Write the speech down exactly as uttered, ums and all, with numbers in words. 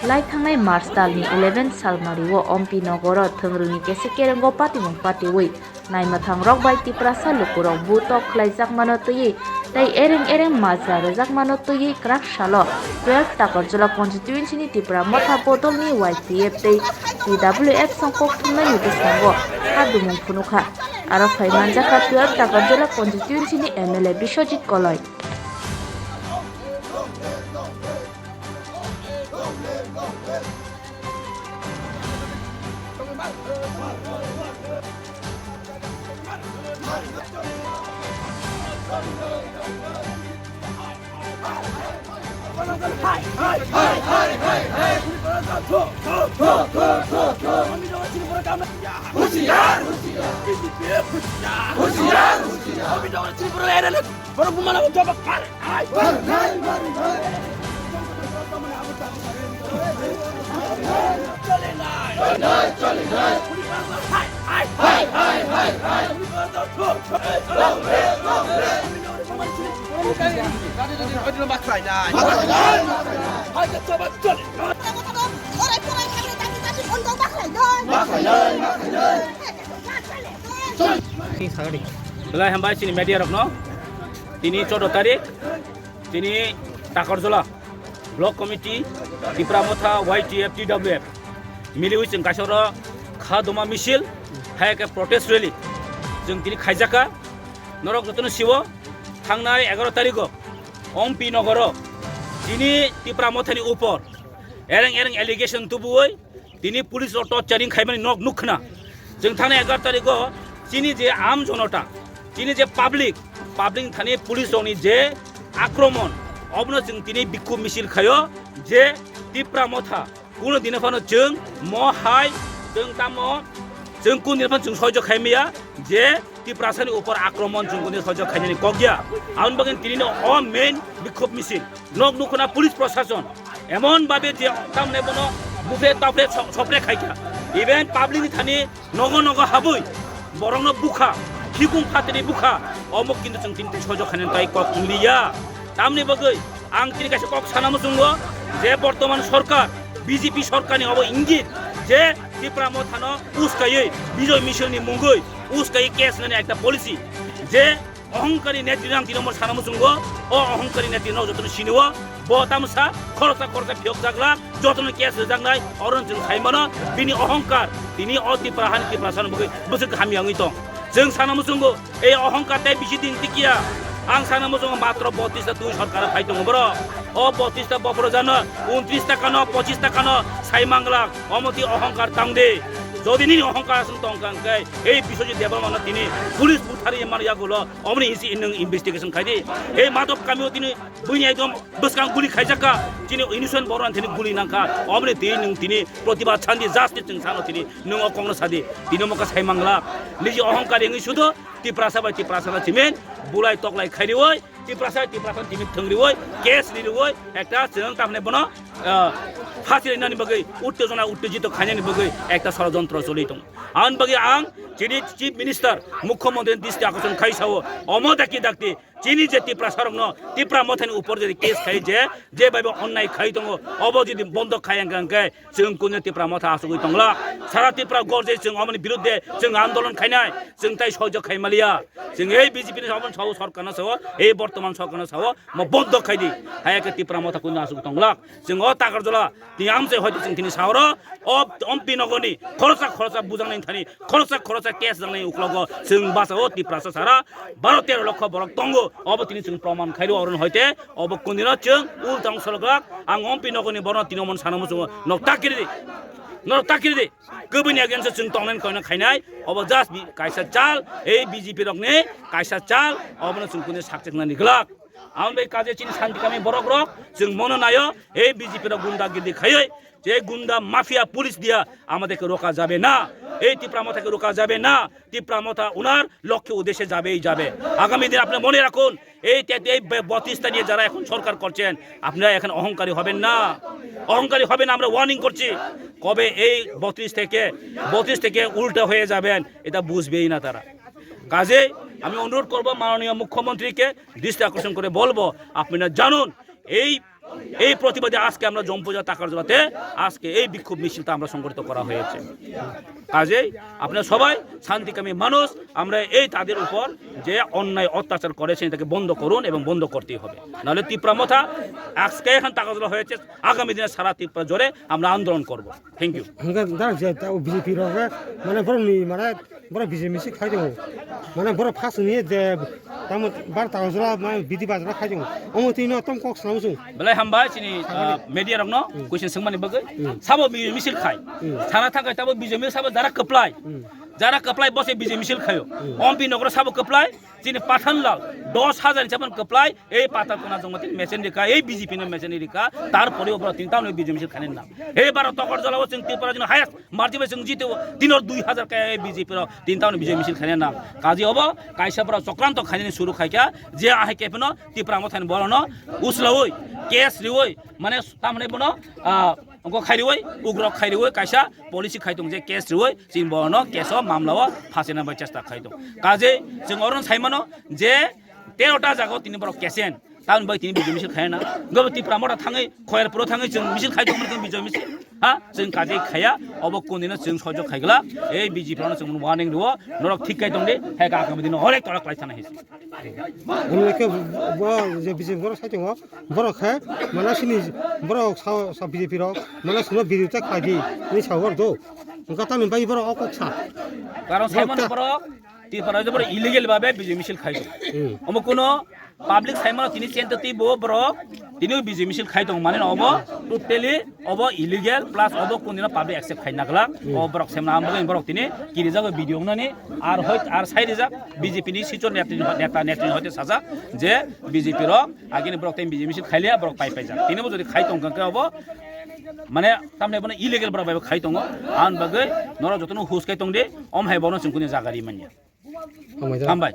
Lai thangnai March talni eleven salmario Ompi nogoro thwngrwngni kesik kerengo patimung patiwi naimwthang rok bai Tiprasa lukurok bu tok khlaijakmano twiwi tei ereng ereng majra rwjakmano twiwi kwrak salo twelve Takarjala constituency ni Tipra Motha bodolni Y T F tei T W F song kok thumnaini bwskango ha dumung phunukha. Aro phai manjakha twelve Takarjala constituency ni M L A Biswajit Koloi. Belai hambai chini media rokno. Tini choudo tarik, tini Takarjala Block Committee, Tipra Motha, Y T F, T W F miliwi chwng kaisa oro kha doma misil, hai khe protest rally chwng tini khaijaka. Norok jotono siwo, thangnai egaroh tarigo Ompi nogoro chini Tipra Mothani upor ereng ereng allegation tubuwi tini police rok torturing khaimani nok nukkhna. Chwng thangnai egaroh tarigo chini je aam jonota, chini je public, public thani police rokni je akromon, obono chwng tini bikhub misil khaio je Tipra Motha kuno dino phano chwng mo hai chwng tamo chwng kun dino phano chwng soijo khaimaya je Tiprasani upor akromon chwng kun dino soijo khainani kokya. Aboni bagwi tinino o main bikhub misil. Nok nukhuna police prosason emon babe je tamne bono bupre tapre so-, sopre khaikha. Even public ni thani nogo nogo habwi borokno bukha, khikung phatri bukha, omo kintu chwng tini tei sojok khainani tai kok wngliya. Tamni bagwi ang tini kaisa kok sana muchungo je bortoman sorkar, B J P sorkarni obo ingit je Tipra Mothano uskaiwi Bijoy Misilni mungwi uskaiwi case nani ekta policy je ohongkari netri rang tini omo sana muchungo, o ohongkari netri no jotono sinio, bo tamsa khoroksa khoroksa phiyok jakla, jotono case rwjaknai, oro chwng sai mano, bini ohongkar, tini o Tipra hani Tiprasano bagwi bwswk hamya wngwi tong. Chwng sana muchungo, ei ohongkar tei bisi din tikya, ang sana muchungo matro botris ta twi sorkar phai tongo borok. O botris ta bophoro jano, untris ta kano, pochis ta kano, sai manglak, omo twi ohongkar tang de. Jodi nini ohongkar aswk tong kha hwnkhe, ei Biswajit Debbarmano tini police buthari mani yagulo, Omoni isi nwng investigation khai di. Ei Madhop kamio tini buini ekdom bwskang guli khaijak kha. Chini innocent borok tini guli nang kha. Omoni tini nwng tini protibad sandi, justice chwng sano tini nwng o kokno sadi. Tini omo kha sai mangla. Niji ohongkar wngwi sudo Tiprasa bai Tiprasa na chimen bulai toklai khairiwi, Tiprasa bai Tiprasa chimen thwngriwi, case ririwi, ekta chwng tamne bono, ah, phasi rinani bagwi, uttejona uttejito khainani bagwi ekta sorojontro choli tong. Aboni bagwi ang chini Chief Minister, Mukhyamantri ni dristi akorshan khai sao, omo dakti dakti chini je Tiprasa rokno, Tipra Mothani upor je case khai je, je bai bo onnai khai tongo, obo jodi bondo khai ang khe chwng kunu Tipra Motha asugwi tongla. Sara Tipra gorje chwng omoni birudde chwng andolon khainai, chwng tai soijo khai maliya. Chwng ei B J P ni omo sao, sorkar no sao, ei bortoman sorkar no sao, mo bondo khai di. Haya khe Tipra Motha kunu asugwi tongla. Chwng o Takarjala tini amchai hoito chwng tini saoro o Ompi nogorni khoroksa khoroksa bujaknai thani, khoroksa khoroksa case jaknai uklogo chwng basa o Tiprasa sara baro tero lokho borok tongo. Obo tini chwng proman khairo oron hoite obo kundino chwng ul tang solgak ang Ompi nogorni borno tini omon sana muchungo nok takiri di, nok takiri di. Kubuni against o chwng tongnai koina khainai obo just bi-, kaisa chal ei B J P rokni kaisa chal obono chwng kuni sakchaknani glak. Aboni bai kaje chini santi kami borok rok chwng mono nayo, ei B J P rok gunda girdi khaioi, je gunda mafia police dia amaderke roka jabe na, ei Tipra Motha ke roka jabe na, Tipra Motha unar lokhe udeshe jabe hi jabe. Agami din apni mone rakhun, ei te, ei be-, বত্রিশ টা নিয়ে যারা এখন সরকার করছেন, আপনারা এখন অহংকারী হবেন না, অহংকারী হবেন, আমরা ওয়ার্নিং করছি। কবে এই বত্রিশ থেকে, বত্রিশ থেকে উল্টা হয়ে যাবেন, এটা বুঝবেই না তারা। কাজেই আমি অনুরোধ করব মাননীয় মুখ্যমন্ত্রীকে, দৃষ্টি আকর্ষণ করে বলবো, আপনারা জানুন, এই এই প্রতিবাদে আজকে আমরা জম্পুজা তাকারজলাতে আজকে এই বিক্ষোভ মিছিলটা আমরা সংগঠিত করা হয়েছে। কাজেই আপনারা সবাই শান্তিকামী মানুষ, আমরা এই তাদের উপর যে অন্যায় অত্যাচার করেছেন এটাকে বন্ধ করুন এবং বন্ধ করতেই হবে, নাহলে তিপ্রা মথা আজকে এখান তাকারজলা হয়েছে, আগামী দিনে সারা ত্রিপুরা জুড়ে আমরা আন্দোলন করব। Thank you. Hingke dak je ta B J P rok re, mane borok ni mane borok B J P misil khai tongo. Mane borok first ni je tamo bar ta jora mane bidi bajra khai tongo. Omo twi no tom kok sam sung. Belai hambai chini, ah, media rok no question swngmani bagwi. Hmm. Sabo B J P misil khai. Hmm. Sana thangkai tabo B J P misil sabo jara kwplai. Hmm. Jara kwplai bose B J P misil khayo. Hmm. Ompi nokro sabo kwplai. Chini Pathanlal dos hajar ni chapan kwplai, ei Patharkona jongma tini mesen rika, ei B J P no mesen rika, tarpore o borok tini tamni B J P misil khainani nang. Ei baro tokor jala o chwng Tripura jino highest margin bai chwng jiti o, tini o dui hajar kaya ei B J P rok tini tamni B J P misil khainani nang. Kaji obo kaisa borok chokranto khainani suru khaikha, je ahai khe phano Tipra Mothani borokno uslaui, case riui, mane tamni bono, ah, Wngkha khairiwi, ugrok khairiwi kaisa policy khai tong je case riwi, chini bono case o mamla o phasina bai chesta khai tong. Kaje chwng oro sai mano je tero ta jaga o tini borok case en, tamoni bai tini B J P misil khai na. Gobo Tipra Motha thangwi, Khoyerpuro thangwi chwng misil khai tong mano, B J P misil. Ha, chwng kaje khaya, obo kundino chwng sojok khai gla, ei B J P no chwng warning riwo, norok thik khai tong di, hai ka agami dino orek torak lai thana hisi. Hwnwi khe bo je B J P borok sai tongo, borok khe mane sini borok sa, sa B J P rok mane sino birodita khlai di hwnwi sa hor do. Wngkha tamni bagwi borok o kok sa. Karon sai mano borok Tripura je borok illegal babe B J P misil khai tong. Hmm. Omo kuno public sai mano tini chente twi bo borok tini B J P misil khai tong mane obo totally obo illegal plus obo kundino public accept khai nagla. Hmm. O borok semna am borok tini kiri jago video nani ar hoi ar sai rijak B J P ni sichor netri neta netri hoite sajak je B J P rok agini borok tei B J P misil khailiya borok pai paijak. Tini bo jodi khai tong khe obo mane tamne bono illegal borok bai khai tongo. An bagwi norok jotono hus khai tong di, om hai bono chwng kuni jaga ri manya. Hambai. Hambai.